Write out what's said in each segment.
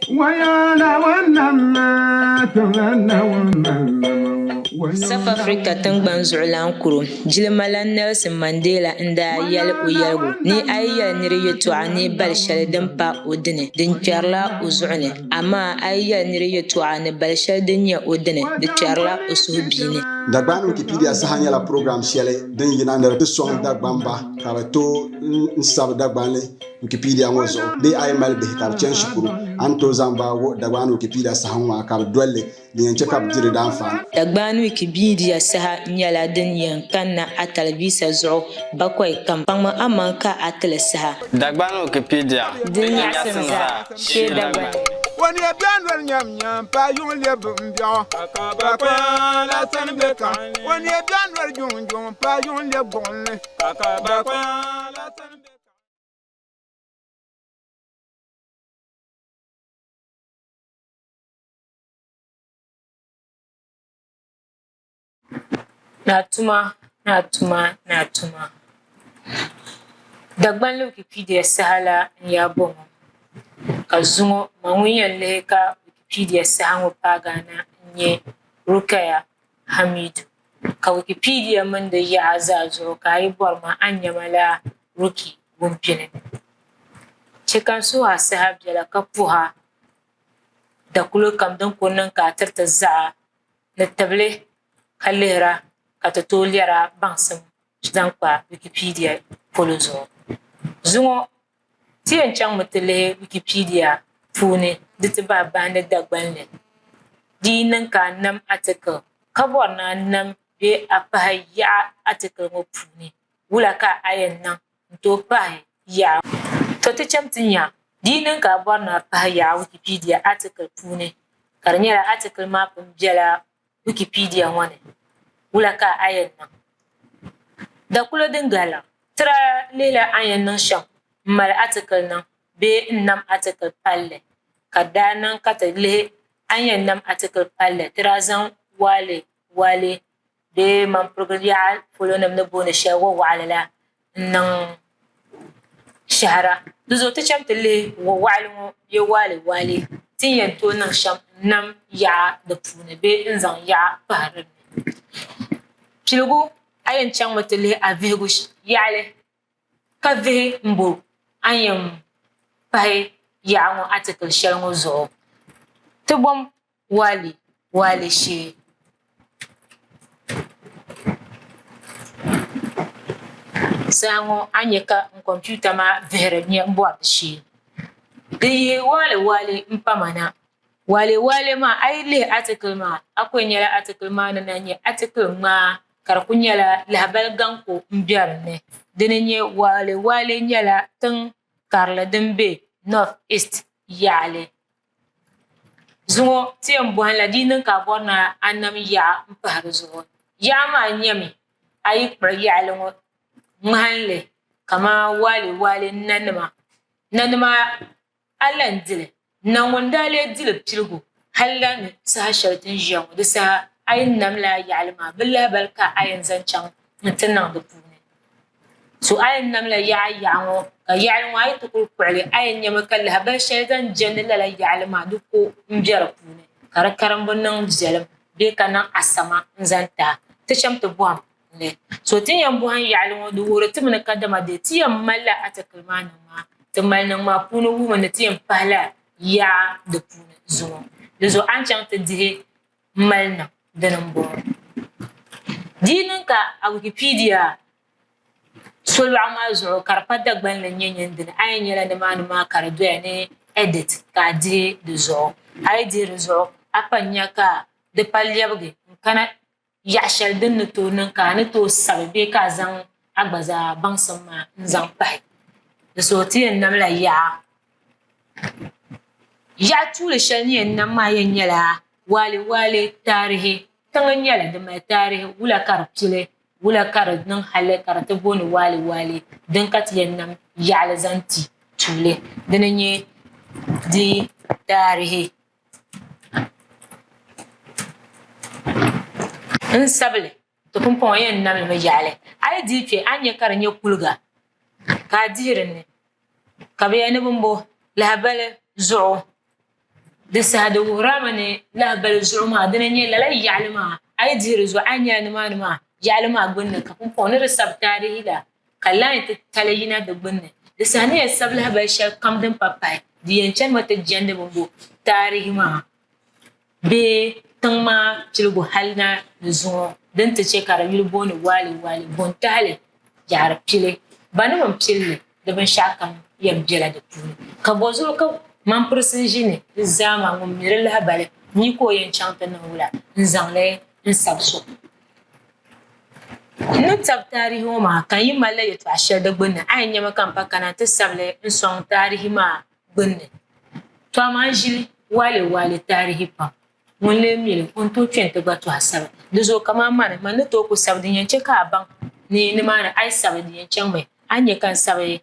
South Africa tiŋgbani zuɣulan kuro, jilimalan Nelson Mandela n-daa yɛli o yɛligu ni a yi yɛli nir yɛtɔɣa ni bal shɛli din pa o dini, din kpɛrila o zuɣu ni, amaa a yi yɛli nir yɛtɔɣa ni bal shɛli din nyɛ o dini, di kpɛrila o suhu bia ni. Dagbaani Wikipedia saha nyɛla program shɛli din yina ni di ti sɔŋ Dagbamba ka bɛ tooi n sabi Dagbanli Wikipedia ŋɔ zuɣu bee a yi mali bihi ka bɛ chani shikuru a ni tooi zaŋ ba wuhi Dagbaani Wikipedia saha ŋɔ maa ka bɛ doli li din yɛn che ka bɛ di di daanfaani. Dagbaani Wikimedia saha nyɛla din yɛn kanna a talivisa zuɣu bakɔi kam. Kpaŋmi amaŋ ka a ti li saha. Dagbaani Wikipedia, Di nyaɣisim zaa, shee Dagbani. O ni bɛ noli nyam-nyam paai yuŋ lɛbbu m-biɛɣu, ka kpaŋ la sani be kaŋ. O ni bɛ noli juŋjuŋ paai yuŋ lɛb gbuɣinli, ka kpaŋ la sani be kaŋ. Naatuma Naatuma Naatuma Dagbanli Wikipedia saha la n-yaa bɔŋɔ ka zuŋɔ ma ŋun yɛn lihi ka Wikipedia saha ŋɔ paagi a na n-nyɛ Rukaya Hamidu. Ka Wikipedia mini di yaɣa zaa zuɣu ka a yi bɔri ma a ni nya ma la Ruki Wumpini. Chɛ ka n suhi a saha biɛla ka puhi a dakulo kam din kuli niŋ ka a tiriti zaɣa ni tibili ka lihira ka ti tooi lɛra baŋsim zaŋ kpa Wikipedia polo zuɣu. Zuŋɔ ti yɛn chaŋmi ti lihi Wikipedia puuni di ti bahi bahindi Dagbanli. Di yi niŋ ka a nam article ka bɔri ni a nam bee a pahi yaɣa article ŋɔ puuni, wula ka a yɛn niŋ n-tooi pahi yaɣa? Tɔ ti cham ti nya di yi niŋ ka a bɔri ni a pahi yaɣa Wikipedia article puuni ka di nyɛla article maa pun bela Wikipedia ŋɔ ni, wula ka a yɛn niŋ? Dakulo din gahila, ti daa lihila a ni yɛn niŋ shɛm m-mali article niŋ bee n-nam article palli, ka di daa niŋ ka ti lihi a ni yɛn nam article palli, ti daa zaŋ waale waale bee mampirigu yaɣa polo nim ni booni shɛli wawaɣili la n-niŋ shɛhira. Di zuɣu ti chaŋ ti lihi wawaɣili ŋɔ bee waale waale ti ni yɛn tooi niŋ shɛm n-nam yaɣa di puuni bee n-zaŋ yaɣa pahi di ni. Piligu a yɛn chaŋmi ti lihi a vihigu yaɣili ka vihi m-bo a ni yɛn pahi yaɣa ŋɔ article shɛli ŋɔ zuɣu. Ti bom Wali, Wali shee. Saha ŋɔ a ni nya ka n kompiuta maa vihiri m-bɔri di shee. Di yihi Wali Wali m-pa ma na. Wali Wali maa a yi lihi article maa a ku yɛn nyɛla article maa ni na nyɛ article ŋmaa ka di kuli nyɛla lahabali gaŋ ko m-be di ni. Dini n-nyɛ Wali Wali nyɛla tiŋ karili din be North East yaɣili. Zuŋɔ ti yɛn bɔhim la di yi niŋ ka a bɔri ni a nam yaɣa m-pahi di zuɣu. Yaɣa maa nyɛmi a yi kpuɣi yaɣili ŋɔ ŋmahinli kamani waale waale nanima. Nanima a lan di li. Na ŋun daa lee di li piligu hali la ni saha shɛli ti ni ʒiya ŋɔ di saha a yi nam lala yaɣili maa bɛ lahibali ka a yɛn zaŋ chaŋ nti niŋ di puuni. So a yɛn namla yaɣa yaɣa ŋɔ ka yaɣili ŋɔ a yi ti kuli kpuɣili a yɛn nyami ka lahabali shɛli zaŋ jɛndi lala yaɣili maa di ko m-be di puuni ka di karimbu niŋ viɛlim bee ka niŋ asama n-zaŋ ti a. Ti chaŋ ti bɔhim li. So ti ni yɛn bɔhim yaɣili ŋɔ di wuhiri ti mi ni kadama dee ti yɛn malila article maa niŋ maa ti mali niŋ maa puuni wuhimi ni ti yɛn pahila yaɣa di puuni zuŋɔ. Di zuɣu a ni chaŋ ti dihi mali niŋ dini m-bɔŋɔ. Di yi niŋ ka a Wikipedia solɔɣu maa zuɣu ka di pa Dagbanli n-nyɛ nyin dini, a yɛn nyɛla nimaani maa ka di doya ni edit ka a dihi di zuɣu. A yi dihi di zuɣu a pa nya ka di pa lɛbigi n-kana yaɣ shɛli din ni tooi niŋ ka a ni tooi sabi bee ka a zaŋ a gba zaa baŋsim maa n-zaŋ pahi. Di zuɣu ti yɛn namla yaɣa. Yaɣa tuuli shɛli ni yɛn nam maa yɛn nyɛla waale waale taarihi. Tiŋ n-nyɛ li, di mali taarihi, wula ka di pili, wula ka di niŋ hali ka di ti booni waale waale din ka ti yɛn nam yaɣili zaŋ ti tuuli. Dini n-nyɛ di taarihi. N sabili ti pumpɔŋɔ yɛn namlimi yaɣili a yi dii kpɛ a ni nya ka di nyɛ kuliga ka a dihi dinni ka bɛ yɛli ni bimbo lahabali zuɣu. Di saha di wuhirami ni lahabali zuɣu maa dini n-nyɛ lala yaɣili maa a yi dihi di zuɣu a ni nyɛla nimaani maa yaɣili maa gbunni ka pumpɔŋɔ ni di sabi taarihi la ka line titali yina di gbunni. Di saha ni yɛn sabi lahabali shɛli kam din pa pahi di yɛn chanimi ti jɛndi bimbo taarihi maa bee tiŋ maa piligu hali na ni zuŋɔ din ti che ka di yuli booni Waali Waali Buntahili yaɣiri pili. Banima m-pili li di binshɛɣu kam yɛn bela di puuni. Ka bɔzuɣu ka Mampirisi n-ʒi ni di zaa maa ŋun mi di lahabali mi ka o yɛn chaŋ ti niŋ wula n-zaŋ li n-sabi so. N ni tabi taarihi ŋɔ maa ka n yi malila yɛtɔɣ shɛli di gbunni, a yɛn nyami ka m pa kana nti sabi li n-sɔŋ taarihi maa gbunni. Tɔ amaa n ʒili waalewaale taarihi pam. Ŋun lee mi li, o ni tooi kpe nti gba tɔhi sabi. Di zuɣu kaman mani, man ni tooi ku sabi din yɛn chɛ ka a baŋ ni nimaani a yi sabi di yɛn chaŋmi a ni nya ka n sabi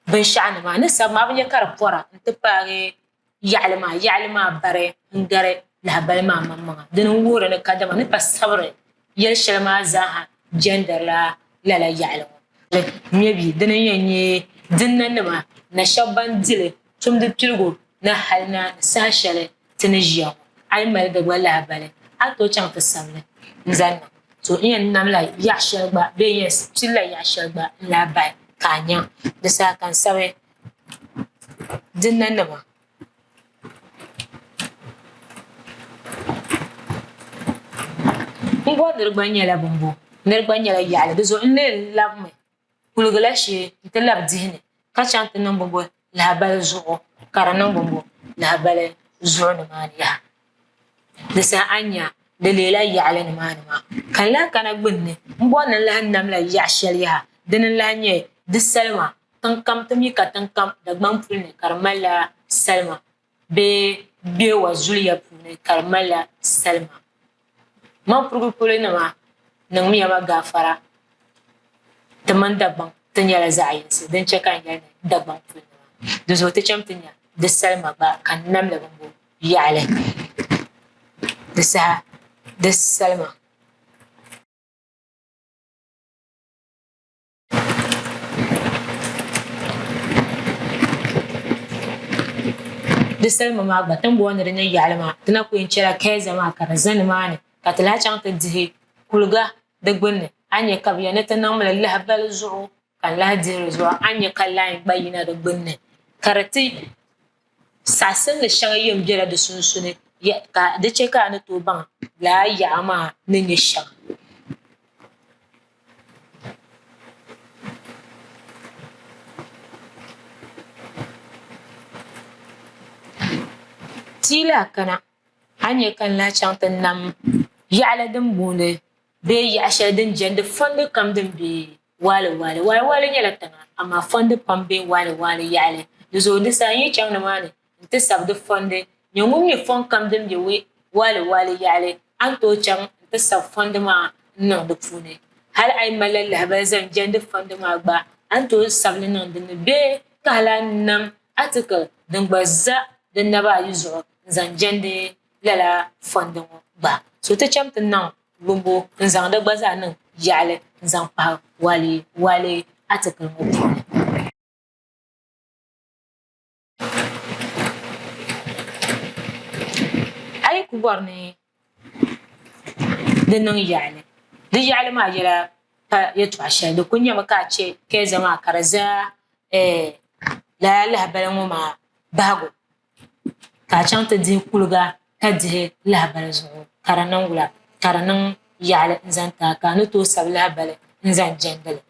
binshɛɣu nima. A ni sabi maa a bi nya ka di pɔra nti paagi yaɣili maa, yaɣili maa bari n-gari lahabali maa maŋmaŋa. Dini n-wuhiri ni kadama ni pa sabiri yɛl shɛli maa zaaha jɛndirila lala yaɣili ŋɔ. Maybe dini n-yɛn nyɛ dinnanima na shɛba ban di li tumdi piligu ni hali na ni saha shɛli ti ni ʒiya ŋɔ, a yi mali di gba lahabali, a ni tooi chaŋ ti sabi li n-zaŋ niŋ. To n yɛn namla yaɣ shɛli gba bee n yɛn pilila yaɣ shɛli gba n-lahi bahi ka a nya. Di saha ka n sabi dinnanima. M bɔri ni di gba nyɛla bimbo, ni di gba nyɛla yaɣili, di zuɣu n lee labimi kuligi la shee nti labi dihi ni ka chaŋ ti niŋ bimbo lahabali zuɣu ka di niŋ bimbo lahabali zuɣu nimaani yaha. Di saha a ni nya di leela yaɣili nimaani maa. Ka n lahi kana gbunni m bɔri ni n lahi namla yaɣ shɛli yaha dini n-lahi nyɛ di salima tiŋ kam ti mi ka tiŋ kam Dagbaŋ puli ni ka di malila salima bee Gbewaa zuliya puuni ka di malila salima. Mamprugu polo nima niŋmiya ma gaafara ti mini Dagbaŋ ti nyɛla zaɣ yinsi din chɛ ka n yɛli ni Dagbaŋ puli nima. Di zuɣu ti cham ti nya di salima gba ka n namli bimbo yaɣili di saha di salima. Di salima maa gba ti ni booni di ni yaɣili maa ti na ku yɛn chɛla kɛza maa ka di za nimaani ka ti lahi chaŋ ti dihi kuliga di gbunni a ni nya ka bɛ yɛn ni ti niŋmi li lahabali zuɣu ka n lahi dihi di zuɣu a ni nya ka lain gba yina di gbunni ka di ti saɣisinli shɛŋa yɛn bela di sunsuuni ka di chɛ ka a ni tooi baŋ lala yaɣa maa ni nyɛ shɛm. Ti lahi kana a ni nya ka n lahi chaŋ ti nam yaɣili din booni bee yaɣa shɛli din jɛndi fondi kam din be Waale waale. Waale waale nyɛla tiŋa amaa fondi pam be waale waale yaɣili. Di zuɣu di saha n yi chaŋ nimaani nti sabi di fondi, nyɛ ŋun mi fɔŋ kam din be waale waale yaɣili, a ni tooi chaŋ nti sabi fondi maa n-niŋ di puuni. Hali a yi malila lahabali zaŋ jɛndi fondi maa gba, a ni tooi sabi li niŋ din ni bee ka a lahi nam article din gba za di naba ayi zuɣu n-zaŋ jɛndi lala fondi ŋɔ gba. So ti chaŋ ti niŋ gbubbu n-zaŋ di gba zaa niŋ yaɣili n-zaŋ pahi waale waale article ŋɔ puuni. A yi ku bɔri ni di niŋ yaɣili, di yaɣili maa yɛla pa yɛltɔɣa shɛli, di kuli nyɛmi ka a chɛ kɛza maa ka di za lala lahabali ŋɔ maa bahigu ka a chaŋ ti dihi kuliga ka dihi lahabali zuɣu ka di niŋ wula ka di niŋ yaɣili n-zaŋ ti a ka a ni tooi sabi lahabali n-zaŋ jɛndi li.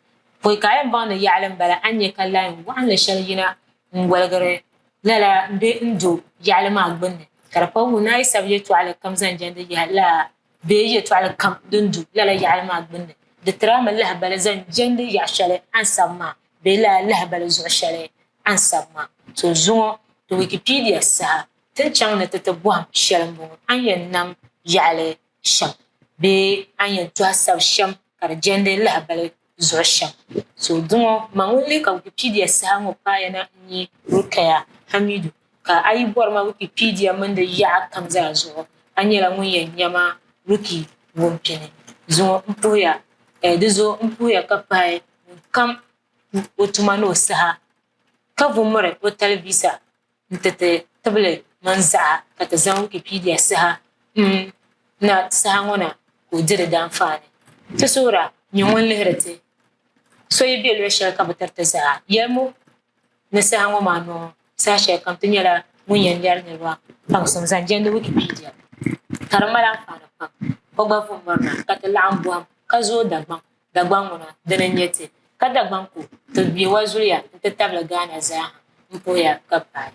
Pɔi ka a yɛn baŋ ni yaɣili m-bala a ni nya ka lain waɣinli shɛli yina n-waligiri lala bee n-do yaɣili maa gbunni ka di pa wuhi ni a yi sabi yɛltɔɣili kam zaŋ jɛndi yaha lala bee yɛltɔɣili kam din do lala yaɣili maa gbunni di tiri a mi lahabali zaŋ jɛndi yaɣ shɛli a ni sabi maa bee lala lahabali zuɣu shɛli a ni sabi maa. To zuŋɔ ti Wikipedia saha ti ni chaŋ ni ti ti bɔhim shɛli m-bɔŋɔ, a ni yɛn nam yaɣili shɛm bee a ni yɛn tɔhi sabi shɛm ka di jɛndi lahabali zuɣu shɛm. So zuŋɔ man ŋun lihi ka Wikipedia saha ŋɔ paaya na n-nyɛ Rukaya Hamidu ka a yi bɔri ma Wikipedia mini di yaɣa kam zaa zuɣu a nyɛla ŋun yɛn nya ma Ruki Wumpini. Zuŋɔ m puhiya di zuɣu m puhiya ka pahi ŋun kam ku o tuma ni o saha ka vu miri o talivisa n-ti ti tibili mini zaɣa ka ti zaŋ Wikipedia saha n na saha ŋɔ na ka o di di daanfaani. Ti suhira nyɛ ŋun lihiri ti so yi be luɣ shɛli ka bi tiri ti zaɣa, yɛlimi ni saha ŋɔ maa noo saha shɛli kam ti nyɛla ŋun yɛn lɛri niriba baŋsim zaŋ jɛndi Wikipedia ka di mali anfaani pam. O gba vu m-mirina ka ti laɣim bɔhim ka zooi Dagbaŋ. Dagbaŋ ŋuna dini n-nyɛ ti, ka Dagbaŋ ku ti be wa zuliya nti tabili Ghana zaa ha m-puhiya ka paai.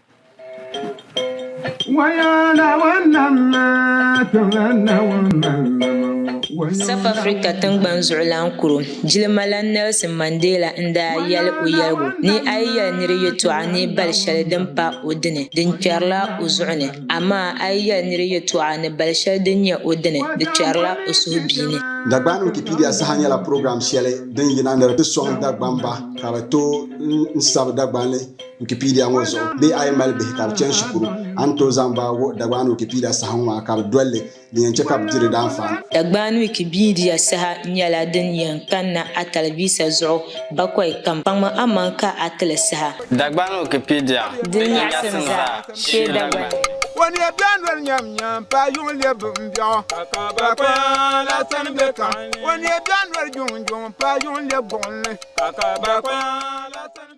South Africa tiŋgbani zuɣulan kuro, jilimalan Nelson Mandela n-daa yɛli o yɛligu ni a yi yɛli nir yɛtɔɣa ni bal shɛli din pa o dini, din kpɛrila o zuɣu ni, amaa a yi yɛli nir yɛtɔɣa ni bal shɛli din nyɛ o dini, di kpɛrila o suhu bia ni. Dagbani Wikipedia saha nyɛla program shɛli din yina ni di ti sɔŋ Dagbamba ka bɛ tooi n sabi Dagbanli Wikipedia ŋɔ zuɣu bee a yi mali bihi ka bɛ chani shikuru, a ni tooi zaŋ ba wuhi Dagbaani Wikipedia saha ŋɔ maa ka bɛ doli li din yɛn chɛ ka bɛ di di daanfaani. Dagbaani Wikimedia saha nyɛla din yɛn kanna a talivisa zuɣu bakɔi kam. Kpaŋmi amaŋ ka a ti li saha. Dagbaani Wikipedia, Di nyaɣisim zaa, shee Dagbani. O ni bɛ noli nyam nyam pa yuŋ lɛbi m-biɛɣu. Ka kɔya la sani be kam. O ni bɛ noli juŋ juŋ pa yuŋ lɛbi gbuɣinli. Ka kɔya la sani.